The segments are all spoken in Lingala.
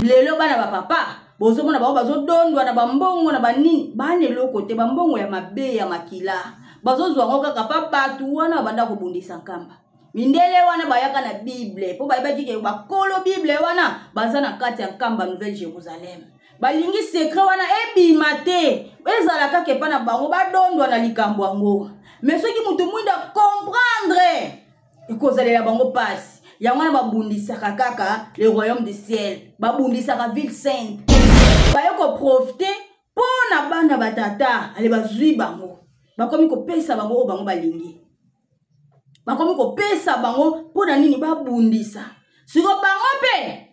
Lelo bana ba papa bozomona bango bazodondwa na bambongo na banini, bana eloko te, bambongo ya mabe ya makila bazozwa yango kaka pa bato wana babanda kobundisa Nkamba. Mindele wana bayaka na Bible mpo bayebaki ke bakolo Bible wana baza na kati ya Nkamba Nouvelle Jérusalem. Balingi secret wana ebima te, ezala kaka epa na bango, badondwa na likambo yango. Mais soki moto mwinda comprendre, ekozalela bango mpasi. Yango wana babundisaka kaka le royaume du ciel, babundisaka ville sainte, baye koprofite mpo na bana batata. Ale bazwi bango, bakomi kopesa bango oyo bango balingi, bakomi kopesa bango mpo na nini babundisa. Siko bango mpe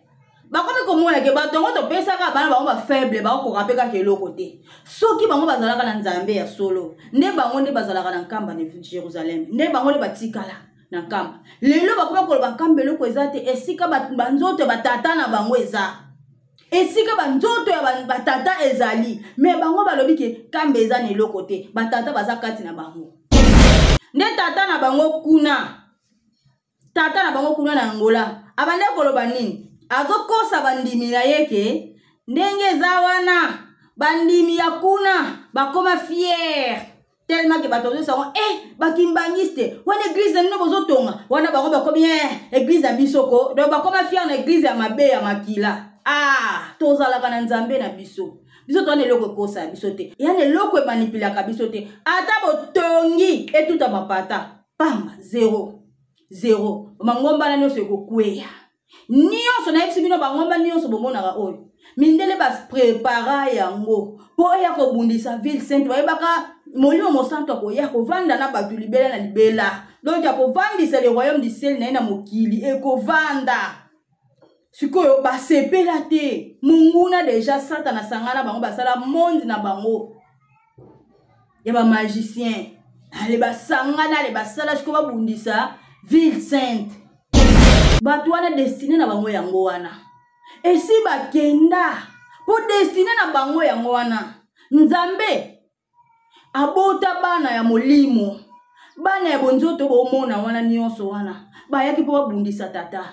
bakomi komona ke bato yango topesaka bana bango bafaible, bakokoka mpe kaka eloko te. Soki bango bazalaka na Nzambe ya solo, nde bango nde bazalaka na Nkamba na Jérusalem, nde bango nde batikala na Nkamba. Lelo bakomi koloba Nkamba eloko eza te, esika banzoto ya batata na bango eza, esika banzoto ya batata ezali. Me bango balobi ke Nkamba eza na eloko te, batata baza kati na bango, nde tata na bango kuna, tata na bango kuna na Angola abanda koloba nini? Azokosa bandimi na ye ke ndenge eza wana, bandimi ya kuna bakoma fiere tellement ke bato bazosa yango, bakimbangiste wana, église na bino bozotonga wana, bango bakomi église na biso ko. Donc bakoma fiere na église ya mabe ya makila. Ah, tozalaka na Nzambe na biso. Biso towana eloko ekosa biso te, yani eloko emanipulaka biso te. Ata botongi etuta mapata pamba, zero zero, mangomba na nyonso ekokweya nyonso. Nayebisi bino, bangomba nyonso bomonaka oyo, mindele baprepara yango mpo eya kobundisa ville sainte. Bayebaka Molimo Mosantu akoya kovanda na bato libela na libela, donc akovandisa le royaume du ciel na ye na mokili ekovanda. Sikoyo basepela te, monguna deja Satana asangana bango, basala monde na bango ya bamagicien. Ale basangana, ale basala, sikoyo babundisa ville sainte. Bato wana destine na bango yango wana, esi bakenda mpo destine na bango yango wana. Nzambe abota bana ya molimo, bana ya bonzoto bomona wana nyonso wana bayaki mpo babundisa tata.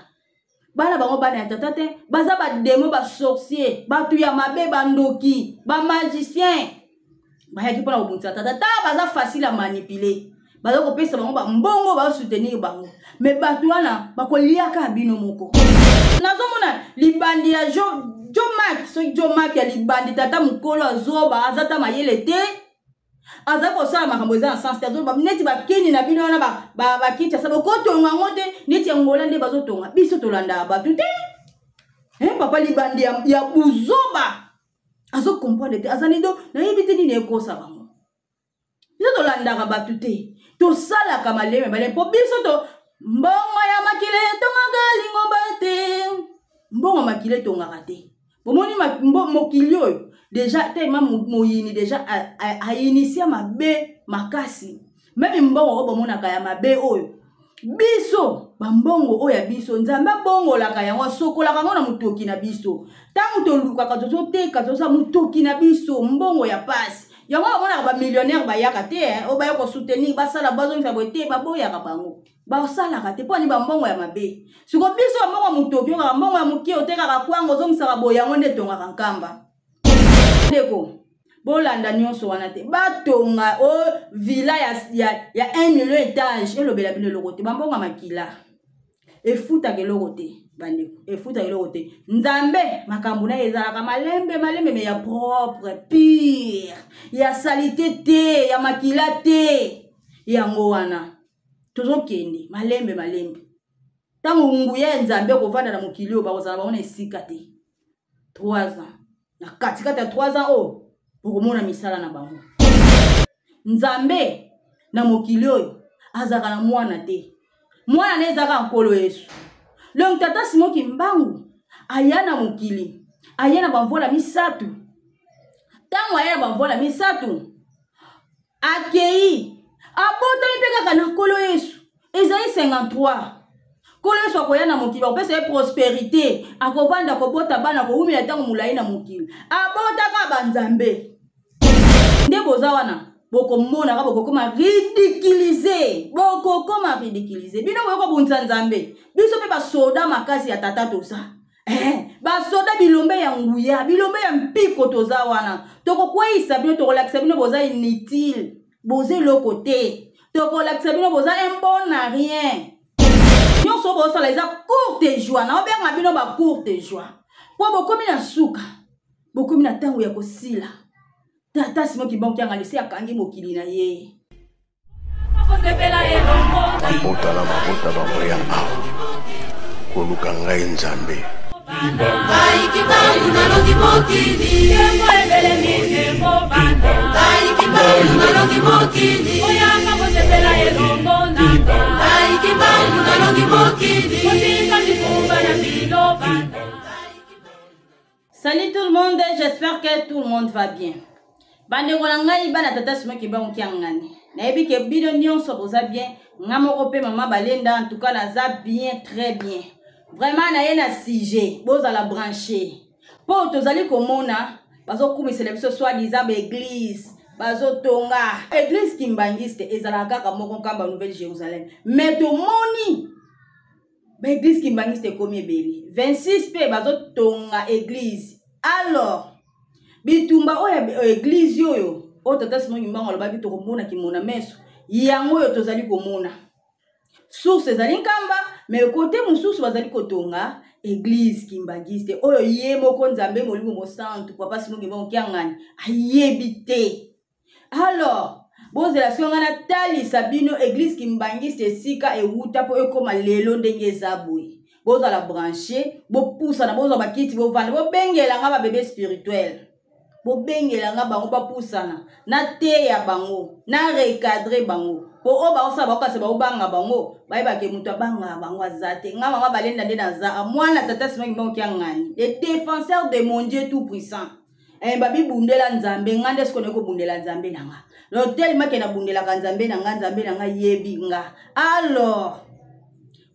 Bana bango bana ya tata te, baza bademo, basorcier, bato ya mabe, bandoki, bamagicien, bayaki mpona kobundisa tata. Ta baza facile ya manipuler, baza kopesa bango bambongo, basoutenir bango, me bato wana bakoliaka bino moko. Nazomona libandi ya Jo Mak, soki Jo Mak ya libandi, tata mokolo azoba, aza ta mayele te, azali kosala makambo eza na sens te. Azoba neti bakini na bino wana bakinshasa, bokotonga yango te neti Angola nde bazotonga. Biso tolandaka bato te. Papa libandi ya buzoba, azokomprendre te, azali do nayebi te nini ekosa bango. Biso tolandaka bato te, tosalaka maleme maleme mpo biso to mbongo ya makila etongaka lingomba te, mbongo ya makila etongaka te. Bomoni mokili oyo deja tellement moyini deja ainitia mabe makasi. Meme mbongo oyo bomonaka ya mabe oyo, biso bambongo oyo ya biso, Nzambe abongolaka yango, asokolaka yango na motoki na biso. Ntango tolukaka, tozoteka, toza motoki na biso, mbongo ya pasi yango. Bamonaka bamillionnaire bayaka te, oyo baya kosoutenir, basala, bazongisa boye te, baboyaka bango, basalaka te mpo ani bambongo ya mabe. Siko biso bambongo ya motoki, okaka mbongo ya moke, otekaka kwanga, ozongisaka boye, yango nde etongaka Nkamba. Ndeko, bolanda nyonso wana te, batonga o villa ya 1 million étage, elobela bino eloko te. Bambongo ya makila efutaka eloko te, bandeko, efutaka eloko te. Nzambe makambo na ye ezalaka malembe malembe, me ya propre pire, ya salite te, ya makila te. Yango wana tozokende malembe malembe. Ntango nguya ya Nzambe ekovanda na mokili oyo, bakozala bango na esika te. 3 ans, na katikati ya 3 ans oyo bokomona misala na bango. Nzambe na mokili oyo azalaka na mwana te, mwana na ezalaka Nkolo Yesu. Donc tata Simon Kimbangu aya na mokili, aya na bamvola misato. Ntango aya na bamvola misato, akei abotami mpe kaka na Nkolo Yesu. Ezali 53, Nkolo Yesu akoya na mokili, bakopesa ye prospérité, akovanda, kobota bana, kowumela ntango molai na mokili. Abotaka banzambe nde boza wana, bokomonaka, bokokoma ridiculize, bokokoma ridiculize. Bino boye kobundisa Nzambe, biso mpe basoda makasi ya tata toza. Eh, basoda bilombe ya nguya, bilombe ya mpiko, toza wana. Tokokweyisa bino, tokolakisa bino boza inutile, boza eloko te. Tokolakisa bino boza un bon à rien. Nyonso bosala eza courte joie, naobenga bino ba courte joie mpo bokomi na suka, bokomi na ntango ya kosila. Tata Simon Kimbangu Kiangani se akangi mokili na ye. Mabota na mabota bakoya awa koluka ngai Nzambe. Ngai Kimbangu nalongi mokili. Ngai Kimbangu nalongi mokili. Ngai Kimbangu nalongi mokili. Salut tout le monde, j'espère que tout le monde va bien. Bandeko na ngai bana tata Simon Kimbangu Kiangani. Nayebi ke bino nyonso boza bien, nga moko pe mama Balenda en tout cas naza bien très bien. Vraiment naye na sujet, bozala branché. Po tozali komona bazokumisela biso soit disant ba église bazotonga église kimbangiste ezalaka kaka moko Nkamba Nouvelle Jérusalem. Mais tomoni ba église kimbangiste ekomi ebele 26 mpe bazotonga église. Alors bitumba oyo ya église oyo oyo tata Simon Kimbangu alobaki tokomona kimona meso, yango oyo tozali komona source ezali Nkamba, mais côté mosusu bazali kotonga église kimbangiste oyo ye moko Nzambe Molimo Mosantu Papa Simon Kimbangu Kiangani ayebi te. Alors bozela soki ngai natalisa bino église kimbangiste esika ewuta mpo ekóma lelo ndenge eza boye. Bozala branché, bopusana, bozwa bakiti, bovanda, bobengela nga ba bébé spirituel, bobengela nga bango bapusana, nateya bango, na recadre bango po oyo baosala bakokasa baobanga bango, bayebake moto abangaka bango aza te. Nga mama Balenda nde naza mwana tata Simon Kimbangu Kiangani, le défenseur de mon Dieu tout puissant. Babibundela Nzambe, nga nde sikoyo naye kobundela Nzambe na nga. Donc tellement ke nabundelaka Nzambe na nga, Nzambe na nga yebi nga. Alors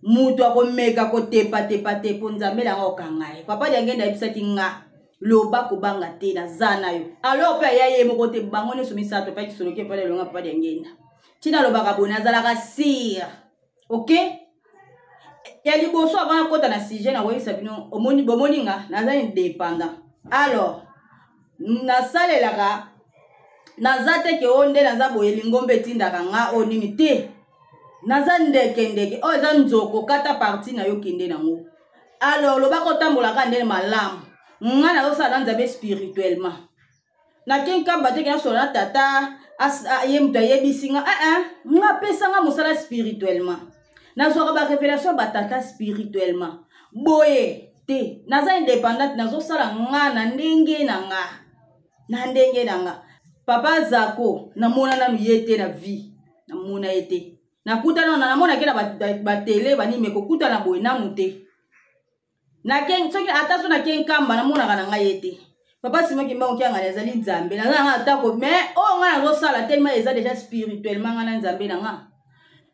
moto akomeka kotepatepa te mpo Nzambe na nga okanga ye. Papa Diangenda ayebisaki nga loba kobanga te, naza na yo. Alors mpe aya ye moko te, bango nyonso misato mpe kisoloki epai elonga Papa Diangenda. Ntina alobaka boye, nazalaka sire. Ok, ya liboso avant akota na sujet nakoyebisa bino, omoni bomoni nga naza indépendant. Alors nasalelaka naza te ke oyo nde naza boye lingomba etindaka nga oyo nini te, naza ndeke ndeke oyo eza nzoko kata parti na yo kende nango. Alors lobaka otambolaka ndenge malamu, nga nazosala na Nzambe spirituellement. Nake Nkamba te ke nasola na tata ye moto ayebisi nga, nga apesa nga mosala spirituellement, nazwaka ba révélation ya batata spirituellement boye te. Naza indépendante, nazosala nga na ndenge na nga, na ndenge na nga. Papa Zako namona nanu ye te na vie, namona ye te, nakutana na namonake na batele banini, me kokutana boye nanu te. Nake soki ata so nake Nkamba namonaka na ngai ye te. Papa Simon Kimbangu Kiangani azali Nzambe, naza na nga atako, mais oyo ngai nazosala tellement eza déjà spirituellement ngai na Nzambe na nga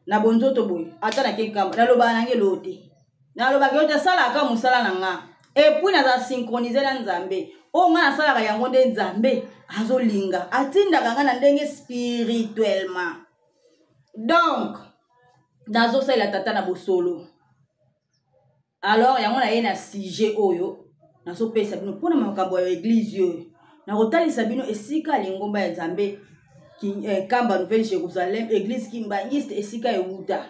na bonzoto boye. Ata nake Nkamba nalobaka na ngai eloo te, nalobaka yo te, asalaka mosala na nga et puis naza synchronisé na Nzambe. Oyo ngai nasalaka yango nde Nzambe azolinga, atindaka ngai na ndenge spirituellement. Donc nazosalela tata na bosolo. Alors yango naye na sujet oyo nazopesa bino mpona makambo ya église oyo, nakotalisa bino esika lingomba ya Nzambe Nkamba Nouvelle Jérusalem, église kimbangiste esika ewuta.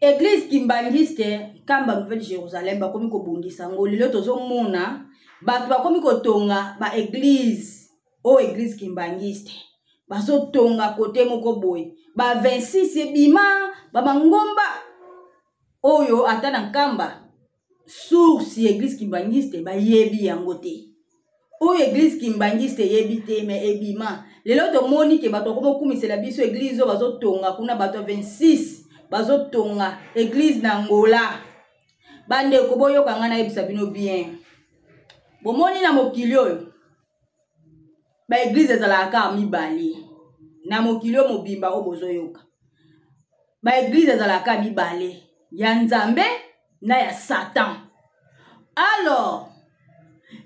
Église kimbangiste Nkamba Nouvelle Jérusalem bakomi kobongisa yango lelo, tozomona bato bakomi kotonga ba église oyo église kimbangiste bazotonga kote moko boye ba 26 ebima ba mangomba oyo ata na Nkamba source ya église kimbangiste bayebi yango te, oyo église kimbangiste eyebi te, mais ebima lelo. Tomoni ke bato bakoma kokumisela biso église oyo bazotonga kuna, bato ya 26 bazotonga église na Angola. Bandeko, boyoka ngai nayebisa bino bien, bomoni na mokili oyo ba église ezalaka kaka mibale. Na mokili oyo mobimba oyo bozoyoka, ba église ezalaka mibale, ya Nzambe na ya Satan. Alors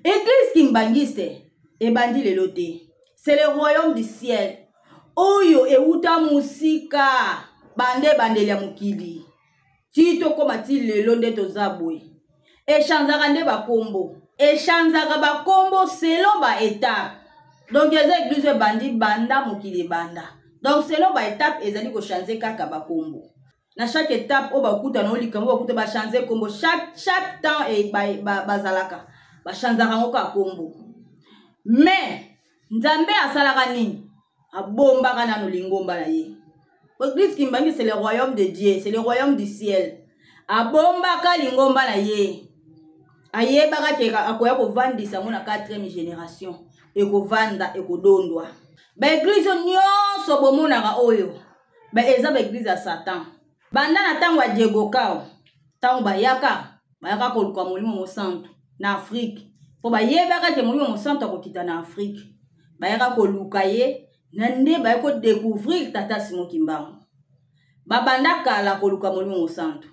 église kimbangiste ebandi lelo te, c'est le royaume du ciel oyo ewuta mosika, bande ebandeli ya mokili ti tokóma ti lelo nde toza boye. Echanzaka nde bakombo, echanzaka bakombo selon ba étape. Donc eza église oyo ebandi banda mokili ebanda, donc selon ba étape ezali kochange kaka bakombo. Na chaque étape oyo bakutana oyo likambo bakuta, bachange kombo chaque temps e bazalaka bachanzaka yango kaka kombo. Mais Nzambe asalaka nini? Abombaka nano lingomba na ye. Église Kimbangi, c'est le royaume de Dieu, c'est le royaume du ciel. Abombaka lingomba na ye, ayebaka ke akoya kovandisa yango na 4e génération, ekovanda, ekodondwa. Baeglize nyonso bomonaka oyo ba eza baeglize ya Satan. Banda na ntango ya Diego Cao, ntango bayaka koluka Molimo Mosantu na Afrike, mpo bayebaka ke Molimo Mosantu akokita na Afrike, bayaka koluka ye na nde baye kodécouvrir Tata Simon Kimbangu. Babanda kala koluka Molimo Mosantu.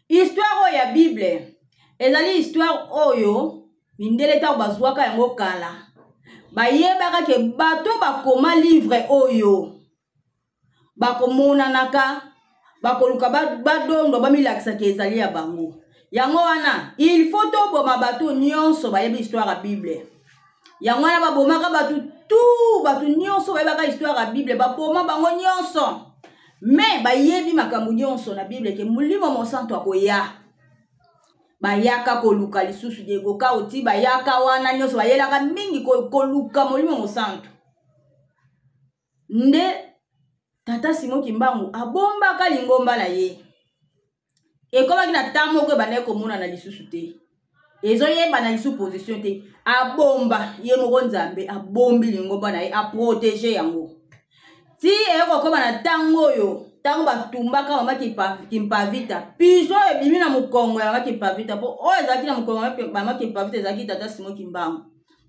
Histoire oyo ya Bible ezali histoire oyo mindele ntango bazwaka yango kala, bayebaka ke bato bakoma livre oyo bakomonanaka, bakoluka badondwa, bamilakisaka ezali ya bango. Yango wana il faut toboma bato nyonso bayebi histoire ya Bible. Yango wana babomaka bato tu, bato nyonso bayebaka histoire ya Bible, baboma bango nyonso. Me bayebi makambo nyonso na Bible ke Molimo Mosantu akoya. Bayaka koluka lisusu Diego Cao, ti bayaka wana nyonso bayelaka mingi koluka Molimo Mosantu. Nde Tata Simon Kimbangu abombaka lingomba na ye. Ekomaki na ntango moko ebandaki komonana lisusu te, ezoyebana lisusu position te. Abomba ye moko, Nzambe abombi lingomba na ye, aprotege yango ti eyekokoma na ntango oyo, ntango batumbaka mama Kimpavita. Pigeon ebimi na mokongo ya mama Kimpavita, mpo oyo ezalaki na mokongo ya mama Kimpavita ezalaki Tata Simon Kimbangu.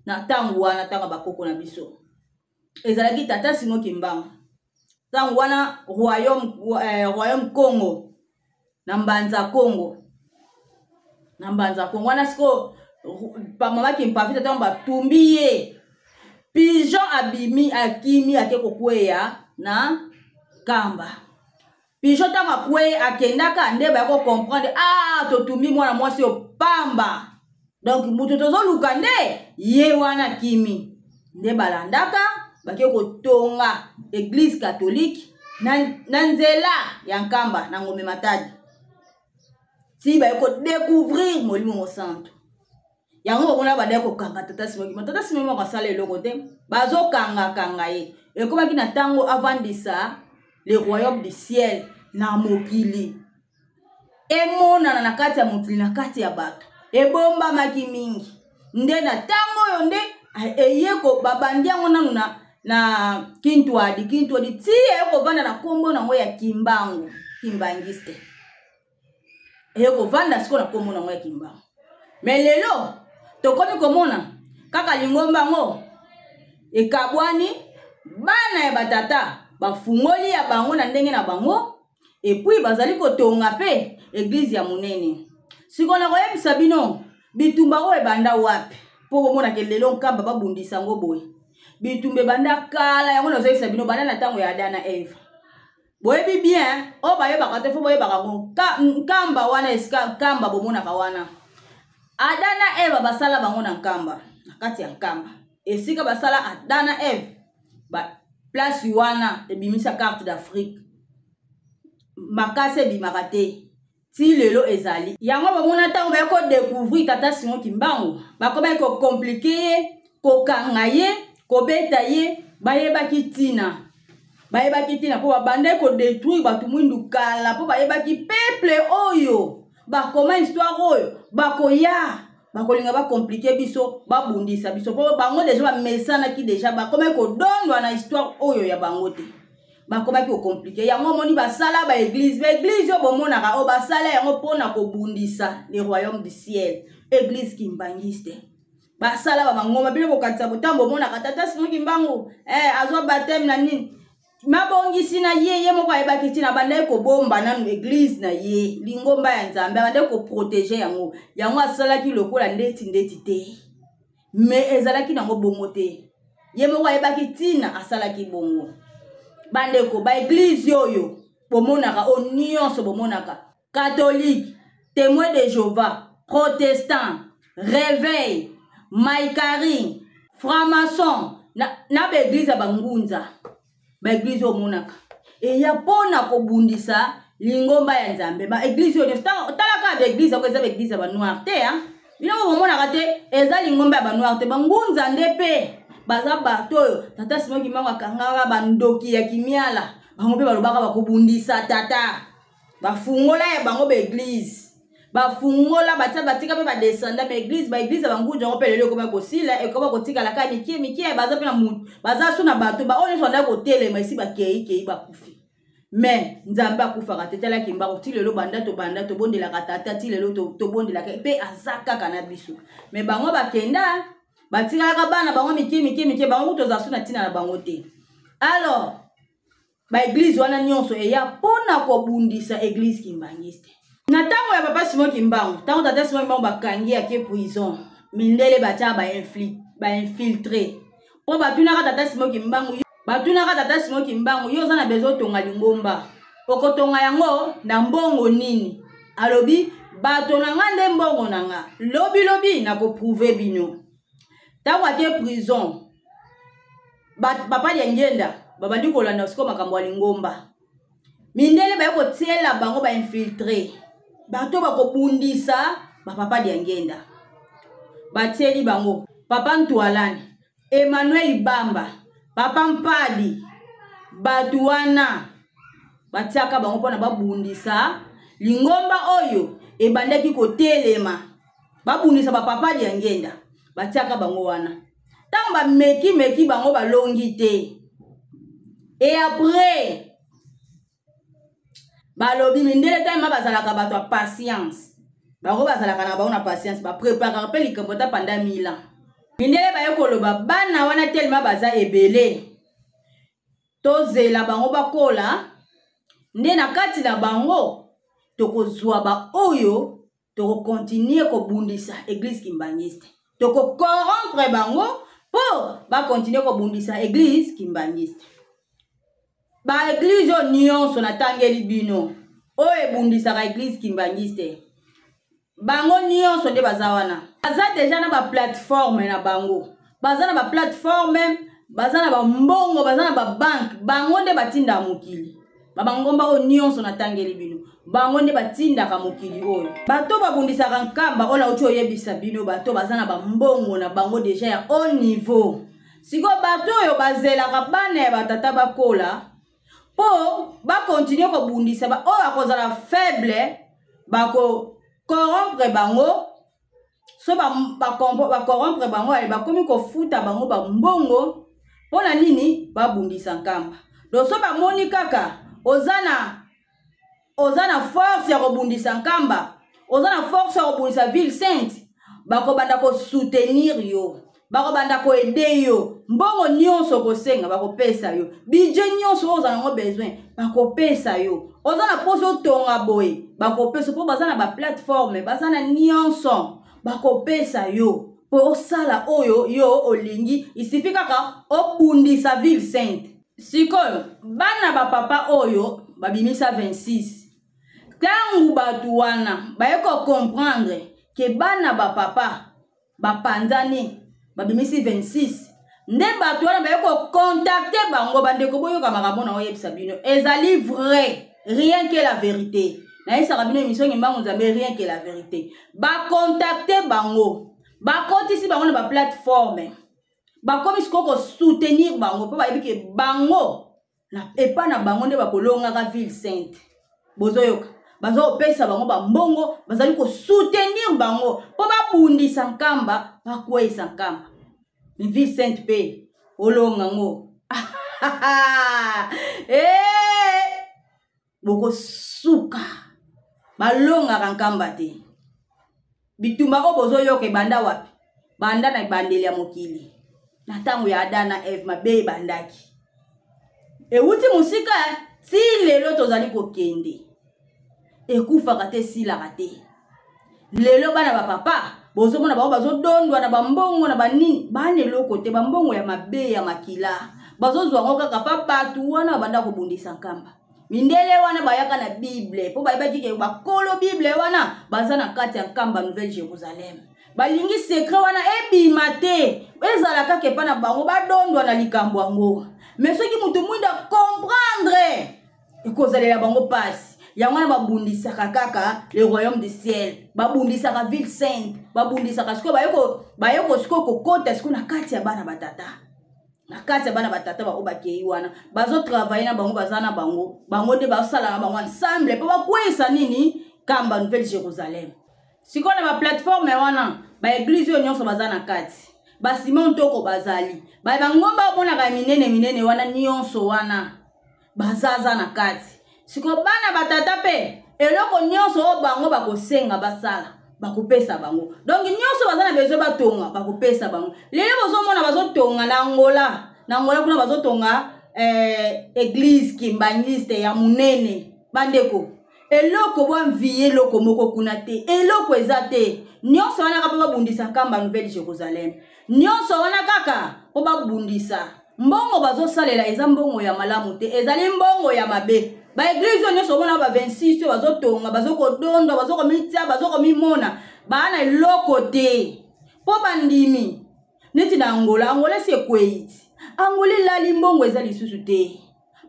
Na ntango wana, ntango ya bakoko na biso, ezalaki Tata Simon Kimbangu. Ntango wana royaume Congo na Mbanza Congo, na Mbanza Congo wana sikoyo mama Kimpavita, ntango batumbi ye, pigeon abimi, akimi, ake kokweya na Kamba. Pigeon ntango akweye akendaka, nde baya kocomprendre: ah, totumbi mwana mwasi oyo pamba, donc moto tozoluka nde ye wana akimi. Nde balandaka, bake kotonga église catholique na nzela ya Nkamba na Ngombe Matadi, ti baye kodécouvrir Molimo Mosantu. Yango bomona bandaki kokanga Tata Simon Kimbangu. Tata Simon moko asala eloko te, bazokangakanga ye. Ekomaki na ntango avandisa le royaume du ciel na mokili, emonana na kati ya mokili, na kati ya bato ebombamaki mingi. Nde na ntango oyo nde eyeko babandi yango nanu na Kintwadi, Kintwadi ti eye kovanda na nkombo nango ya Kimbangu, kimbangiste, eye kovanda sikoyo na nkombo nango ya Kimbangu. Me lelo tokomi komona kaka lingomba yango ekabwani, bana ya batata bafungoli ya bango na ndenge na bango, epuis bazali kotonga mpe eglize ya monene. Sikoyo nakoyebisa bino bitumba oyo ebanda wapi, mpo bomonake lelo Nkamba babundisa yango boye. Bitumba ebanda kala, yango nazoyebisa bino, banda na ntango ya Ada na Eve. Boyebi bien oyo bayebaka te, fo boyebaka yango. Nkamba wana, esika Nkamba bomonaka wana, Ada na Eva basala bango na Nkamba, na kati ya Nkamba esika basala Ada na Eve, ba place wana ebimisa carte d'Afrique makasi ebimaka te ti lelo ezali. Yango bomona ntango baye kodécouvrir Tata Simon Kimbangu, bakomaki kocompliquer ye, kokanga ye, kobeta ye. Bayebaki ntina, bayebaki ntina mpo babandaki kodétruire bato mwindu kala, mpo bayebaki peuple oyo bakoma histoire oyo bakoya, bakolinga bacompliquer biso, babundisa biso, mpo bango deja bamesanaki, deja bakomaki kodondwa na histoire oyo ya bango te, bakomaki kocompliquer yango. Omoni basala baeglize, baeglize oyo bomonaka oyo basala yango mpona kobundisa le royaume du ciel, église kimbangiste. Basala bamangomba bino bokanisa botambo, bomonaka Tata Simon Kimbangu azwa baptême na nini, mabongisi na ye, ye moko ayebaki ntina. Abandaki kobomba nanu eglize na ye, lingomba ya Nzambe, abandaki koprotéger yango. Yango asalaki lokola ndeti ndeti te, me ezalaki nango bongo te. Ye moko ayebaki ntina asalaki bongo. Bandeko, baeglize oyo bomonaka, oyo nyonso bomonaka, catholique, Témoin de Jéhovah. Protestant, Reveil, Maikari, Franc-maçon na, na baeglize ya bangunza, baeglize oyo omonaka eya mpo na kobundisa lingomba ya Nzambe. Baeglize oyo nyonso, tala kaka baeglize yango eza baeglize ya banoir te, ya bino bomonaka te, eza lingomba ya banoir te. Bangunza nde mpe baza bato oyo tata Simon Kimbangu akangaka bandoki ya kimiala, bango mpe balobaka bakobundisa tata. Bafungola ya bango baeglize, bafungola batia batika mpe badescenda baeglize. Baeglize ya bangunza yango mpe lelo ekoma kosila, ekoma kotikala kaka mike mike. Baza mpe na motu, baza so na bato baoyo nyonso bandaki kotelema esi bakei kei, bakufi. Me Nzambe akufaka te. Tala Kimbangu ti lelo, banda tobanda tobondelaka tata, ti lelo tobondelaka mpe aza kaka na biso. Me bango bakenda, batikalaka bana bango mike mike mike, bango kutu oza so na ntina na bango te. Alors baeglize wana nyonso eya mpo na kobundisa eglize kimbangiste. Na ntango ya papa Simon Kimbangu, ntango tata Simon Kimbangu bakangi ake prison, mindele batia bainfiltre mpo batunaka tata Simon Kimbangu, batunaka tata Simon Kimbangu: yo oza na besoin otonga lingomba, okotonga yango na mbongo nini? Alobi: bato na nga nde mbongo na nga, lobilobi nakoprouve bino. Ntango ake prison, papa Diangienda babandi kolanda sikoyo makambo ya lingomba. Mindele baye kotiela bango bainfiltre, bato bakobundisa bapapa Diangienda. Batieli bango papa Ntwalani, Emmanuel Bamba, papa Mpadi. Bato wana batiaka bango mpona babundisa lingomba oyo ebandaki kotelema, babundisa bapapa Diangienda. Batiaka bango wana, ntango bameki-meki bango, balongi te. E après balobi mindele tayema bazalaka bato ya patience, bango bazalaka na bango na patience, bapreparaka mpe likambo ata panda mille ans. Mindele baye koloba: bana wana telema baza ebele, tozela bango bakola, nde na kati na bango tokozwa baoyo tokokontinue kobundisa eglize kimbangiste, tokocorrompre bango mpo bakontinue kobundisa eglize kimbangiste. Baeglize oyo nyonso natangeli bino oyo ebundisaka eglize kimbangiste, bango nyonso nde baza wana, baza deja na baplateforme na bango, baza na baplateforme, baza na bambongo, baza na babanke. Bango nde batindaka mokili. Babangomba oyo nyonso natangeli bino, bango nde batindaka mokili oyo. Bato babundisaka Nkamba oyo nauti oyebisa bino, bato baza na bambongo na bango deja ya haut niveau. Sikoyo bato oyo bazelaka bana ya batata bakola mpo bakontinue kobundisa oyo akozala faible, bakocorrompre bango. So bacorrompre bango, ale bakomi kofuta bango bambongo mpo na nini? Babundisa Nkamba. Donc so bamoni kaka oza na force ya kobundisa Nkamba, oza na force ya kobundisa ville sainte, bakobanda kosoutenir yo, bakobanda koaider yo. Mbongo nyonso okosenga, bakopesa yo. Budget nyonso oyo oza nango besoin, bakopesa yo. Oza na mposa otonga boye, bakopesa, mpo baza na baplateforme, baza na nyonso. Bakopesa yo mpo osala oyo yo olingi, isifi kaka obundisa ville sainte. Sikoyo bana bapapa oyo babimisa 26, ntango bato wana baye kocomprendre ke bana bapapa bapanzani, babimisi 26, nde bato wana baye kocontacter bango. Bandeko, boyoka makambo na oyebisa bino, ezali vrai, rien que la vérité. Nayebisaka bino émission Kimbangu Nzambe, rien que la vérité. Bacontacter bango, bakotisi bango na baplateforme, bakomi sikoyo kosoutenir bango mpo bayebi ke bango na epa na bango nde bakolongaka ville sainte. Bozoyoka, baza kopesa bango bambongo, bazali kosoutenir bango mpo babundisa Nkamba, bakweyisa Nkamba. Ville sainte mpe olonga ngo, eh! Bokosuka, balongaka Nkamba te. Bitumba oyo bozoyoka ebanda wapi? Banda na ebandeli ya mokili, na ntango ya Adam na Eve. Mabe ebandaki, ewuti mosika ti lelo tozali kokende. Ekufaka te, esilaka te. Lelo bana bapapa bozomona bango bazodondwa na bambongo na banini, bana eloko te, bambongo ya mabe ya makila. Bazozwa yango kaka mpa bato wana babanda kobundisa Nkamba. Mindele wana bayaka na Bible mpo bayebaki ke bakolo Bible wana baza na kati ya Nkamba Nouvelle Jérusalem. Balingi secret wana ebima te, ezala kaka epa na bango, badondwa na likambo yango. Mais soki moto mwinda comprendre, ekozalela bango pasi. Yango wana babundisaka kaka le royaume du ciel, babundisaka ville sainte, babundisaka sikoyo, bayeko sikoyo kokota sikoyo na kati ya bana batata. Na kati ya bana batata baoyo bakei wana, bazotravaille na bango, baza na bango, bango nde basala na bango ensemble mpo bakweyisa nini? Nkamba Nouvelle Jérusalem. Sikoyo na baplateforme wana, baeglise oyo nyonso baza na kati, basimon ntoko bazali, ba bangomba omonaka ya minene minene wana nyonso wana bazaza na kati. Sikoyo bana batata mpe eloko nyonso oyo bango bakosenga basala, bakopesa bango. Donc nyonso baza na besoin batonga, bakopesa bango. Lelo bozomona bazotonga na Angola, na Angola kuna bazotonga église kimbanguiste ya monene. Bandeko, eloko bwa mvie eloko moko kuna te, eloko eza te. Nyonso wana kaka mpo babundisa Nkamba Nouvelle Jérusalem. Nyonso wana kaka mpo babundisa. Mbongo bazosalela eza mbongo ya malamu te, ezali mbongo ya mabe. Ba église oyo nyonso omona ba 26 oyo bazotonga, bazokodondwa, bazokomitia, bazokomimona, baa na eloko te. Mpo bandimi neti na Angola, Angola esi ekwei ti. Angola elali, mbongo eza lisusu te.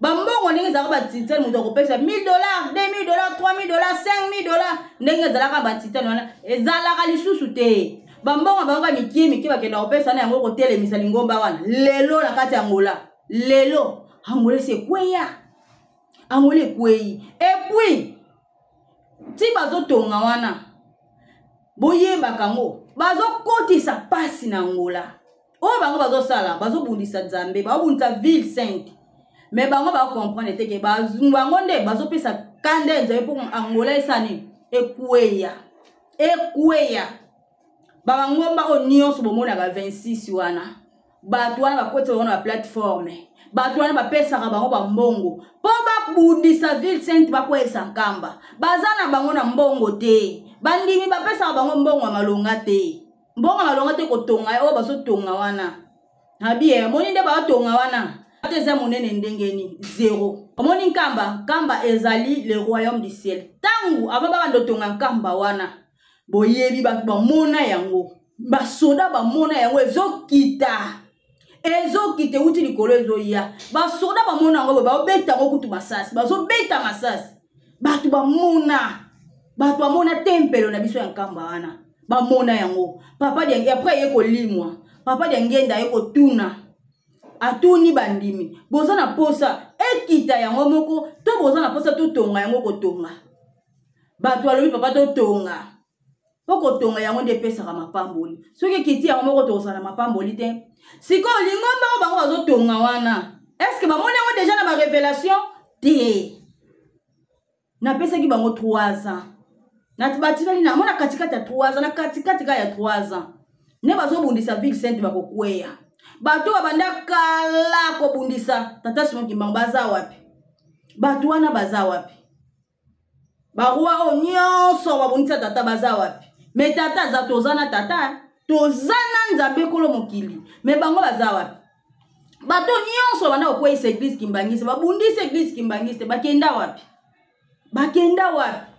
Ba mbongo ndenge ezalaka ba titane, moto akopesa mille dollars, deux mille dollars, trois mille dollars, cinq mille dollars, ndenge ezalaka ba titane wana ezalaka lisusu te. Ba mbongo bango ya mikie mikie bakenda kopesa na yango kotelemisa lingomba wana. Lelo na kati ya Angola, lelo Angola esi ekweya, Angola ekwei. Et puis ti bazotonga wana, boyebaka yango, bazokotisa pasi na Angola. Oyo bango bazosala, bazobundisa Nzambe, bazobundisa ville sainte. Mais bango ba comprendre te ke bango nde bazopesa kanda ya Nzambe mpo Angola esala nini? Ekweya. Ekweya. Ba bangomba oyo nyonso bomonaka 26 wana, bato wana bakotisa bango na ba plateforme, bato wana bapesaka bango ba mbongo mpo babundisa ville sainte, bakweyisa Nkamba. Baza na bango na mbongo te, bandimi bapesaka bango mbongo ya malonga te, mbongo ya malonga te kotonga oyo bazotonga wana. Abi, omoni nde bazotonga wana, ata eza monene ndenge nini, zéro. Omoni Nkamba, Nkamba ezali le royaume du ciel. Tangu avant babanda kotonga Nkamba wana, boyebi bato bamona yango, basoda bamona yango ezokita, ezokita euti likolo ezoya. Basoda bamona yango boye, bazobeta yango kutu masasi, bazobeta masasi. Bato bamona, bato bamona tempelo na biso ya Nkamba wana, bamona yango. Papa dia, après ye kolimwa, papa dia ngenda ye kotuna, atuni bandimi, boza na posa ekita yango moko to boza na posa totonga yango kotonga? Bato balobi papa totonga, po kotonga yango nde epesaka mapamboli. Soki ekiti yango moko tokozala na mapamboli te. Sikoyo lingomba oyo bango bazotonga wana, est-ce que bamoni yango déjà na ba révélation te? Napesaki bango 3 ans. Na batikali na mona katikati ya 3 ans, na katikati kaka ya 3 ans. Ne bazobundisa ville sainte bakokweya. Bato babanda kala kobundisa tata Simon Kimbangu baza wapi? Bato wana baza wapi? Ba roi oyo nyonso babundisa tata baza wapi? Mais tata aza, toza na tata, toza na Nzambe kolo mokili. Mais bango baza wapi? Bato nyonso banda kokweyisa église kimbanguiste, babundisa église kimbanguiste, bakenda wapi? Bakenda wapi?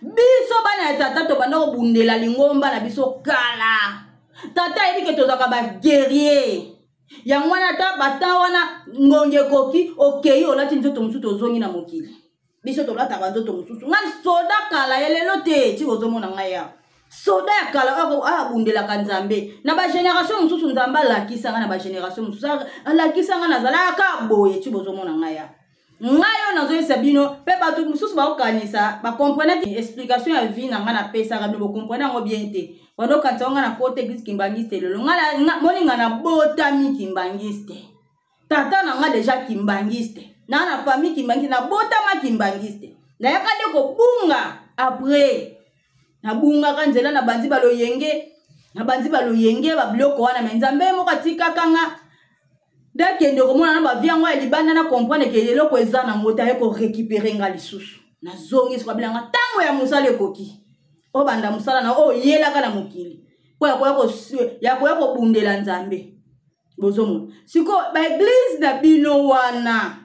Biso bana ya tata tobanda kobundela lingomba na biso kala. Tata ayebi ke tozalaka ba guerrier. Yango wana ata bata wana ngonge ekoki, okei olati nzoto mosusu, tozongi na mokili. Biso tolataka nzoto mosusu. Ngai soda kala ya lelo te, ti ozomona ngai awa. Soda ya kala oyo abundelaka Nzambe. Na ba génération mosusu Nzambe alakisa ngai, na ba génération mosusu alakisa ngai nazalaka boye, ti bozomona ngai awa. Ngai oyo nazoyebisa bino, pe bato mosusu bakokanisa, ba comprendre te explication ya vie na ngai napesaka bino, bo comprendre yango bien te. Bando kanisa ngai na kota église kimbanguiste lelo. Ngai na, moni ngai nabotami kimbanguiste. Tata na ngai déjà kimbanguiste. Na na famille kimbanguiste, nabotama kimbanguiste. Nayaka nde kobunga après. Nabungaka nzela na bandi baloyenge, na bandi baloyenge ba biloko wana, mais Nzambe moko atikaka nga. Ndakende komona na ba vie yango ya libanda, na comprendre ke eloko eza na ngo te, aye ko récupérer nga lisusu. Nazongi soka bilanga tango ya mosala ekoki. Obanda mosala na oyo oyelaka na mokili. Po ya koya ko ya koya kobundela Nzambe. Bozomona. Siko ba église na bino wana.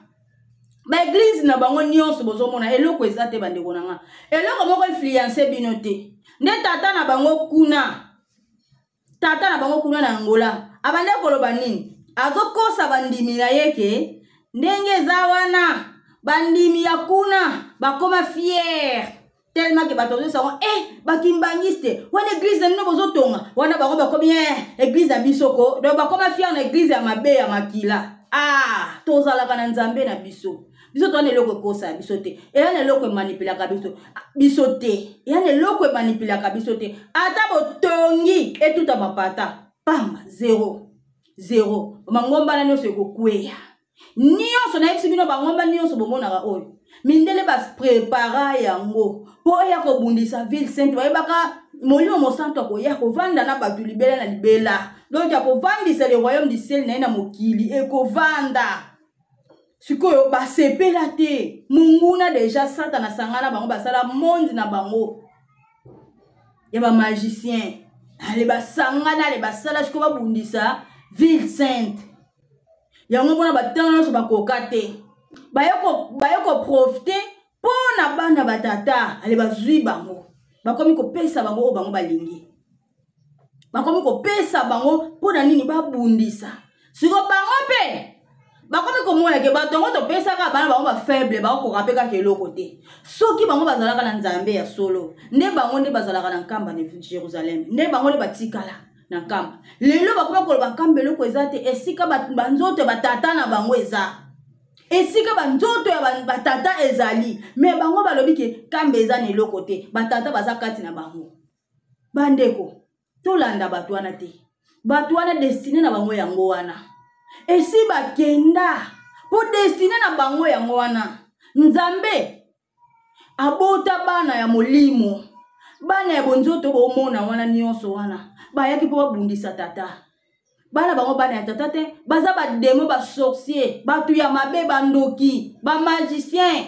Baeglize na bango nyonso bozomona eloko eza te. Bandeko na nga, eloko moko influence bino te. Nde tata na bango kuna, tata na bango kuna na Angola abandi koloba nini? Azokosa bandimi na ye ke ndenge eza wana, bandimi ya kuna bakoma fiere tellement ke bato bazosa yango, eh, bakimbangiste wana, eglize na bino bozotonga wana, bango bakomi, eh, eglize na biso ko. Donc bakoma fiere na eglize ya mabe ya makila. Ah, tozalaka na Nzambe na biso. Biso toza na eloko ekosaka biso te, eya na eloko emanipulaka biso te, eya na eloko emanipulaka biso te. Ata botongi etuta mapata pamba, zero zero, mangomba na nyonso ekokweya nyonso. Nayebisi bino, bangomba nyonso bomonaka oyo, mindele baprepara yango mpo eya kobundisa ville sainte. Bayebaka Molimo Mosantu akoya kovanda na bato libela na libela, donc akovandisa le royaume du ciel na ye na mokili ekovanda. Sikoyo basepela te, monguna deja Satana asangana bango, basala monde na bango ya bamagicien. Ale basangana, ale basala sikoyo babundisa ville sainte. Yango mpona batango nyonso bakoka te, baye koprofite mpo na bana batata. Ale bazwi bango, bakomi kopesa bango oyo bango balingi, bakomi kopesa bango mpo na nini? Babundisa. Siko bango mpe bakomi komona ke bato yango topesaka bana bango bafaible, bakokoka mpe kaka eloko te. Soki bango bazalaka na Nzambe ya solo, nde bango nde bazalaka na Nkamba na Jérusalem, nde bango nde batikala na Nkamba. Lelo bakoma koloba Nkamba eloko eza te, esika banzoto ya batata na bango eza, esika banzoto ya batata ezali. Me bango balobi ke Nkamba eza na eloko te, batata baza kati na bango. Bandeko, tolanda bato wana te. Bato wana, destine na bango yango wana, esi bakenda mpo destine na bango yango wana. Nzambe abota bana ya molimo, bana ya bonzoto bomona wana nyonso wana bayaki mpo babundisa tata. Bana bango bana ya tata te, baza bademo, basorcier, bato ya mabe, bandoki, bamagicien,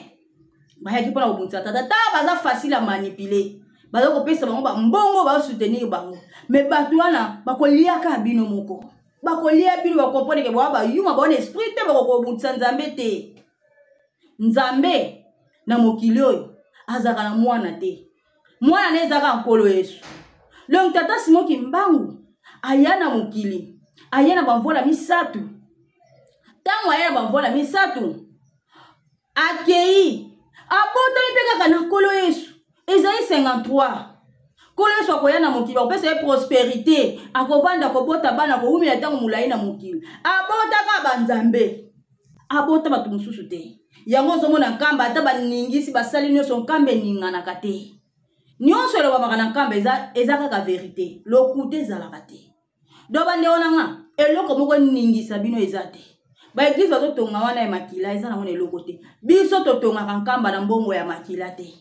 bayaki mpona kobundisa tata. Ta baza facile ya manipuler, baza kopesa bango bambongo, basoutenir bango. Me bato wana bakoliaka bino moko, bakolia bino, bakomprendre ke boa bayuma, baona esprit te, bakokobundisa Nzambe te. Nzambe na mokili oyo azalaka na mwana te, mwana na ezalaka Nkolo Yesu. Donc tata Simon Kimbangu aya na mokili, aya na bamvola misato. Ntango aya na bamvola misato, akei abotami mpe kaka na Nkolo Yesu, ezali 53. Nkolo Yesu akoya na mokili, akopesa ye prosperité, akovanda, kobota bana, kowumela ntango molai na mokili. Abotaka banzambe, abota bato mosusu te. Yango ozomona Nkamba, ata baningisi, basali nyonso, Nkamba eninganaka te. Nyonso elobamaka na Nkamba eza kaka verité, lokuta ezalaka te. Donc bandeko na nga, eloko moko eningisa bino eza te. Baeglize bazotonga wana ya makila eza nango na eloko te. Biso totongaka Nkamba na mbongo ya makila te.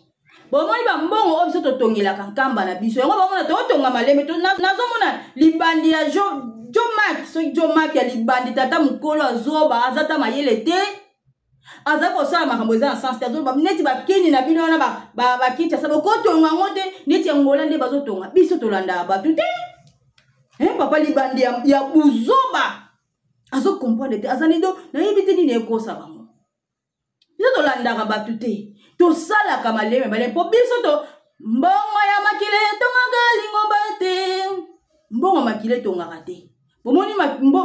Bomoni bambongo oyo biso totongelaka Nkamba na biso, yango bamona totonga malembe. Nazomona libandi ya Jo Mak, soki Jo Mak ya libandi, tata mokolo azoba, aza ta mayele te, aza kosala makambo eza na sens te. Azoloba neti bakini na bino wana bakinshasa bokotonga yango te, neti Angola nde bazotonga. Biso tolandaka bato te. Eh, papa libandi ya buzoba, azokomprendre te, aza nido, nayebi te nini ekosa bango. Biso tolandaka bato te, tosalaka maleme maleme mpo biso to mbongo ya makila etongaka lingomba te, mbongo ya makila etongaka te. Bomoni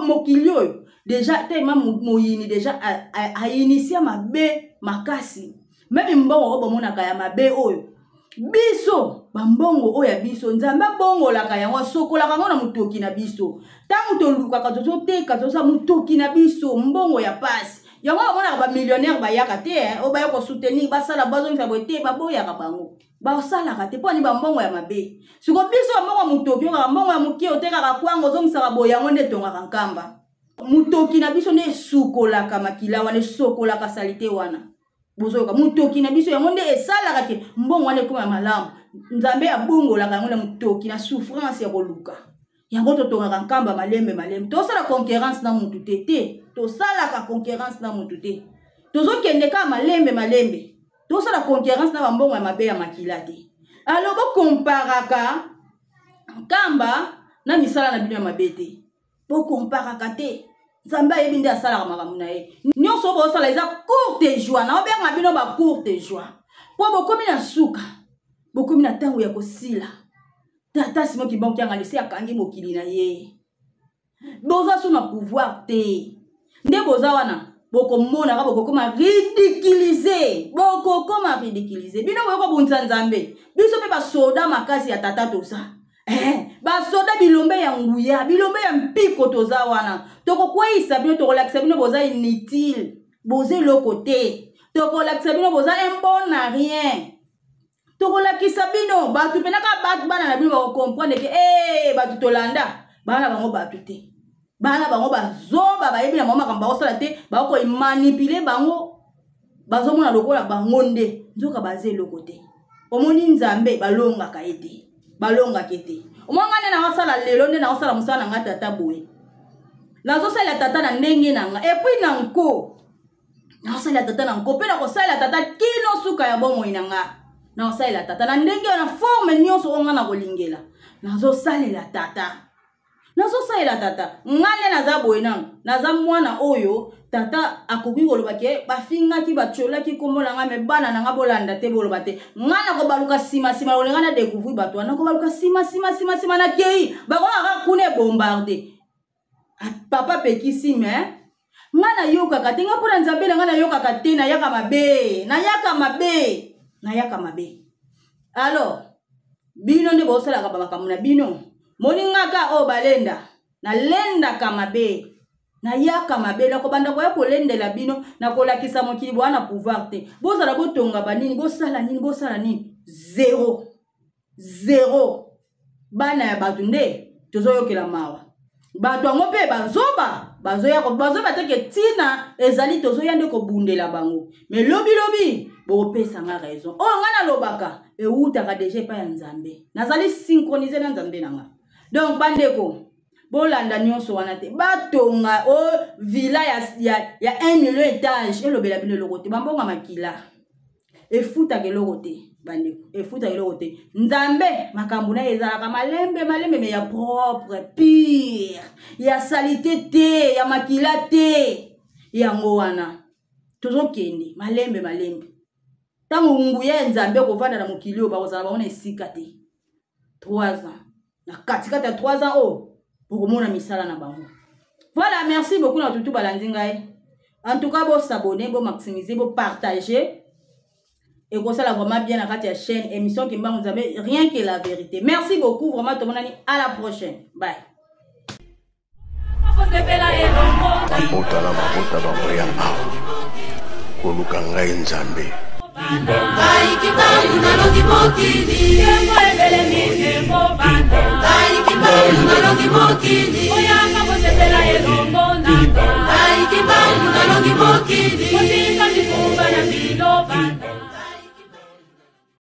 mokili oyo deja telema moyini deja ainitia mabe makasi. Meme mbongo oyo bomonaka ya mabe oyo, biso bambongo oyo ya biso, Nzambe abongolaka yango, asokolaka yango na motoki na biso. Ntango tolukaka, tozoteka, toza motoki na biso, mbongo ya pasi. Yango bamonaka bamillionnaire bayaka te, oyo baya kosoutenir, basala, bazongisa boye te, baboyaka bango, basalaka te. Mpo ani bambongo ya mabe. Siko biso bambongo ya motoki, okaka mbongo ya moke, otekaka kwanga, ozongisaka boye, yango nde etongaka Nkamba. Motoki na biso nde esukolaka makila wana, esokolaka salite wana. Bozoyoka, motoki na biso yango nde esalaka ke mbongo wana ekoma ya malamu. Nzambe abongolaka yango na motoki, na souffrance ya koluka. Yango totongaka Nkamba malembe malembe, tosala concurrence na mutu te te, tosalaka concurrence na mutu te, tozokende kaka malembe malembe, tosala concurrence na bambongo ya mabe ya makila te. Alo bokomparaka Nkamba na misala na bino ya mabe te, bokomparaka te. Nzambe ayebi nde asalaka makambo na ye. Nyonso oyo bosala eza courte joie. Naobenga bino ba courte joie mpo bokomi na suka, bokomi na ntango ya kosila. Tata Simon Kimbangu Kiangani esi akangi mokili na ye. Boza so na pouvoir te, nde boza wana bokomonaka bokokoma ridiculize, bokokoma ridiculize. Bino boye kobundisa Nzambe, biso mpe basoda makasi ya tata toza. Basoda bilombe ya nguya, bilombe ya mpiko toza wana. Tokokweyisa bino, tokolakisa bino boza inutile, boza eloko te. Tokolakisa bino boza un bon à rien. Tokolakisa bino bato mpena kaka bato bana na bino bakokomprendre ke bato tolanda bana bango bato te, bana bango bazoba, bayebi na bango makambo bakosala te, bakomanipule bango, bazomona lokola bango nde nzoka baza eloko te. Omoni Nzambe balongaka ye te, balongaka ye te. Omoni nga nde naosala lelo, nde naosala mosala na nga tata boye, nazosalela tata na ndenge na nga, epuis na nko nakosalela tata na nko mpe nakosalela tata kino suka ya bomoi na nga. Nakosalela tata na ndenge na forme nyonso oyo nga nakolingela, nazosalela tata, nazosalela tata. Nga nde naza boye nano, naza mwana oyo tata akoki koloba ke bafingaki, batiolaki nkombo na nga, me bana na nga bolanda te, boloba te. Nga nakobaluka nsima nsima, nakolinga na découvrir bato wana, nakobaluka nsima nsima nsima nsima, nakei bakokaka kuna ebombarde. Papa pekisi, me nga nayokaka te. Nga mpo na Nzambe na nga nayokaka te, nayaka mabe, nayaka mabe, nayaka mabe. Alors bino nde bosalaka bamakambo na bino, moningaka oyo balenda, nalendaka mabe, nayaka mabe, nakobanda koya kolendela bino, nakolakisa mokili boya na pouvoir te. Bozala botonga banini, bosala nini, bosala nini, zero zero. Bana ya bato nde tozoyokela mawa, bato yango mpe bazoba, bazoya bazoba te ke ntina ezali tozoya nde kobundela bango. Me lobilobi bokopesa nga raison. Oyo nga nalobaka ewutaka deja epai ya Nzambe, nazali synchronise na Nzambe na nga. Donc bandeko, bolanda nyonso wana te. Batonga o villa ya 1 million étage, elobela bino eloko te. Bambonga makila efutaka eloko te, bandeko, efutaka eloko te. Nzambe makambo na ye ezalaka malembe malembe, me ya propre pire, ya salite te, ya makila te. Yango wana tozokende malembe malembe. Ntango nguya ya Nzambe ekovanda na mokili oyo, bakozala bango na esika te. 3 ans, na katikati ya 3 ans oyo bokomona misala na bango. Voilà, merci beaucoup na tutu balandi ngai. En tout cas, bosabonne, bomaximise, bopartage, ekosala vraiment bien na kati ya chaîne émission Kimbangu Nzambe, rien que la vérité. Merci beaucoup vraiment, tomonani à la prochaine, bye. Mabota na mabota bakoya awa koluka ngai Nzambe. Ngai Kimbangu nalongi mokili, ngai Kimbangu nalongi mokili, ngai Kimbangu nalongi mokili.